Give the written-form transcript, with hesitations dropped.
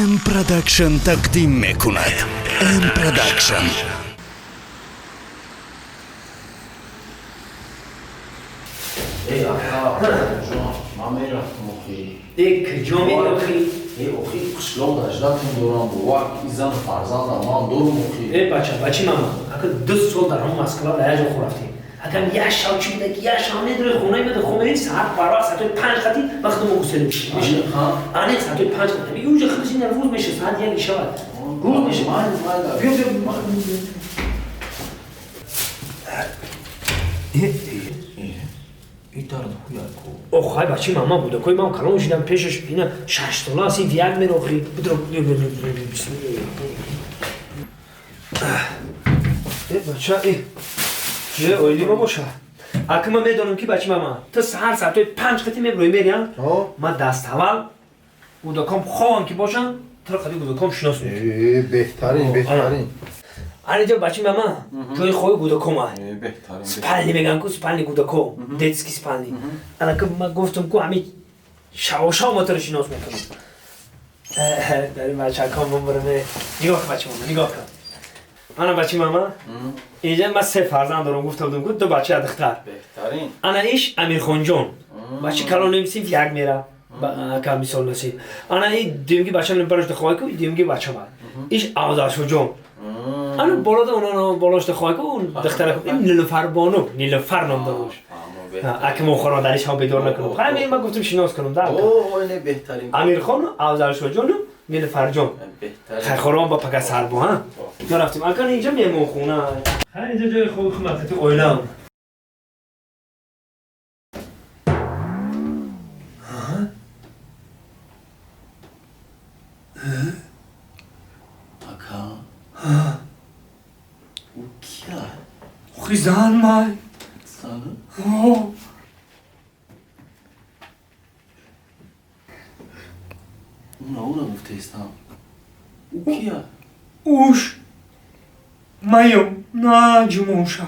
М Продакшн тақдим мекунад. М Продакшн. Эй, ака, ҷон, ман мерафтам охи. Э, куҷо мерохӣ? Эй, охи, қишлоқ даждатон дорам, бовар ки зану фарзандам ман дорум охи. Э, бача, бачи мама, ака 2 сол дар ҳамон Москва дар як ҷо хоб рафтем. Акам як шав чӣ буда ки як шав медори хонаи медори хоб мерем, саат барвақт саатҳои 5 хати вақти мо гуселем. Аниқ саатҳои 5 хати. Юҷа худаш ин рӯз меша, саат 1 шавад. Рӯз меша. Майли, майли. Биё, биё. И дард хуя ку. Ох, ай бачи мама буда, кои мам калон шидам пешаш ина 6 сола аси як мерохи. Бидро, бисмилла. Э, бача, э. Же оили ма боша. Ака ман медонам ки бачи мама, ту саҳар саатҳои 5 хати меброи мериям. Ман даставвал гудаком хоҳам ки бошам, туро қади гудаком шинос мекунам. Э, беҳтарин, беҳтарин. Аниҷо бачи мама, ҷои хоҳи гудаком ай. Э, беҳтарин. Спальни меган ку, спальни гудако, детский спальни. Ана ки ман гуфтам ку ҳами шавошав ма туро шинос мекунам. Дар ин бачаком бумбурме. Нигоҳ кун бачи мама, нигоҳ кун. Ана бачи мама, инҷа ман се фарзанд дорам, гуфта будам ку, ду бача, як духтар. Беҳтарин. Ана иш Амирхонҷон. Бачи калоним синф як мера. Ака мисол насиб. Ана и дуюмги бача ман барош духоҳай ку, дуюмги бача ман. Иш Авзалшоҷон. Ана болода онон болош духоҳай ку, он духтара ин Нилуфарбону, Нилуфар ном дораш. Ака мо хора дар иш бедор накунам. Хай ман гуфтам шинос кунам да. О, оине беҳтарин. Амирхон, Авзалшоҷону Нилуфарҷон. Беҳтарин. Хай хорон ба пака сарбо, ҳа? Мо рафтем. Ака инҷа меҳмонхона. Хай инҷа ҷои хоби хумақати оилам. Ака. Ӯ кия? Охи зан май. Зан? О. Уна ура гуфтаистам. Ӯ кия? Уш маё наҷмоша.